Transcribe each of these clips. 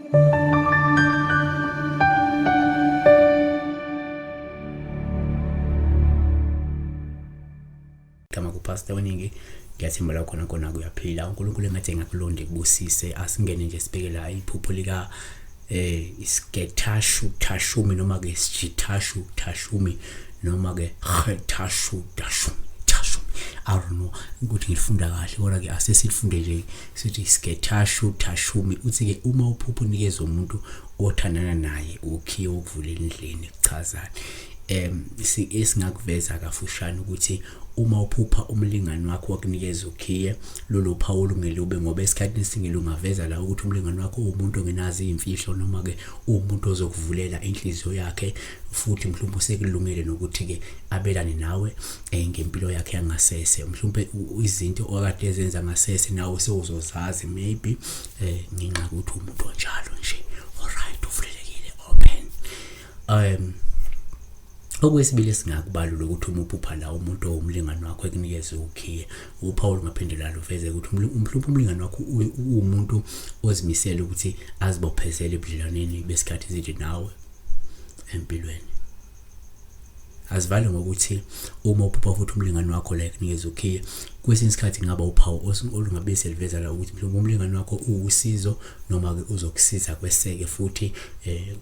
Igama kuPastor Oningi, ngiyathemba la khona khona kuyaphila. UNkulunkulu engathi engakulonde kubusise. Asingene nje sibheke la iphupho lika isiketashu tashumi noma ke sjitashu tashumi noma ke khetashu tashumi tashumi. I don't know ukuthi ngilifunda kahle kodwa ke asesilifunde nje sithi isiketashu tashumi. Uthi ke uma uphupho unikeza umuntu othandana naye ukhiye wokuvula endlini, kuchazani? Esingakuveza kafushane ukuthi uma uphupha umlingani wakho wakunikeza ukhiye, lolo phawu olungelube, ngoba esikhathini esiningi lungaveza la ukuthi umlingani wakho uwumuntu ongenazo iy'mfihlo noma-ke uwumuntu ozokuvulela inhliziyo yakhe, futhi mhlawumbe usekulungele nokuthi-ke abelane nawe ngempilo yakhe yangasese. Mhlawumbe izinto okade ezenza ngasese nawe sewuzozazi maybe ngenxa yokuthi umuntu onjalo nje. Alright, uvulelekile, open. Okwesibili esingakubalula ukuthi uma uphupha la umuntu owumlingani wakho ekunikeze ukhiye, uphawu lungaphinde luveze ukuthi mhlawumbe umlingani wakho uwumuntu ozimisele ukuthi azibophezele ebudlelwaneni besikhathi eside nawe empilweni. Azivale ngokuthi uma uphupha futhi umlingani wakho la ekunikeza ukhiye, kwesinye isikhathi kungaba uphawu olungabe seliveza la ukuthi mhlawumbe umlingani wakho uwusizo noma-ke uzokusiza kweseke futhi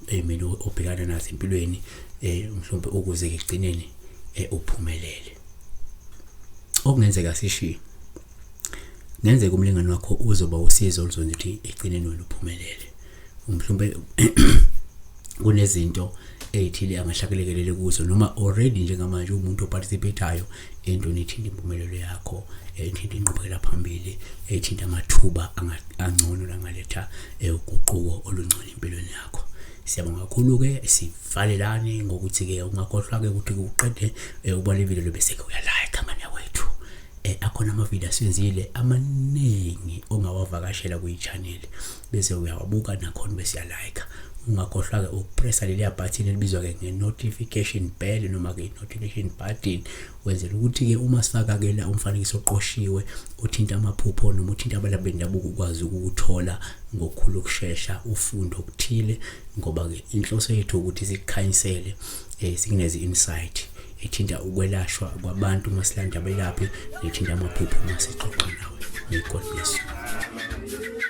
ey'meni obhekana nazo empilweni, mhlawumbe ukuze ekugcineni uphumelele. Okungenzeka sishiye, kungenzeka umlingani wakho uzoba usizo oluzokwenza ukuthi ekugcineni wena uphumelele. Mhlawumbe kunezinto ey'thile angahlakulekelele kuzo noma already njengamanje uwumuntu oparticipate-ayo entweni ethinta impumelelo yakho, ethinta inqubekela phambili, ethinta amathuba angcono langaletha uguquko olungcono empilweni yakho. Siyabonga kakhulu-ke, sivalelane ngokuthi-ke ungakhohlwa-ke ukuthi uqede ubona ividiyo bese-ke uyalike ngane yakwethu. Akhona amavidiyo asenzile amaningi ongawavakashela kwi-channel bese uyawabuka nakhona bese uyalike. Ungakhohlwa-ke ukupressa leliya button elibizwa-ke nge-notification bell noma-ke i-notification button, wenzela ukuthi-ke uma sifaka-ke la umfanekiso oqoshiwe othinta amaphupho noma othinta abalaphi bendabuko ukwazi ukuwuthola ngokukhulu ukushesha, ufunde okuthile, ngoba-ke inhloso yethu ukuthi sikukhanyisele, sikuneze insight ethinta ukwelashwa kwabantu uma silanda abelaphi, nethinta amaphupho uma sixoxa nawe. May God bless you.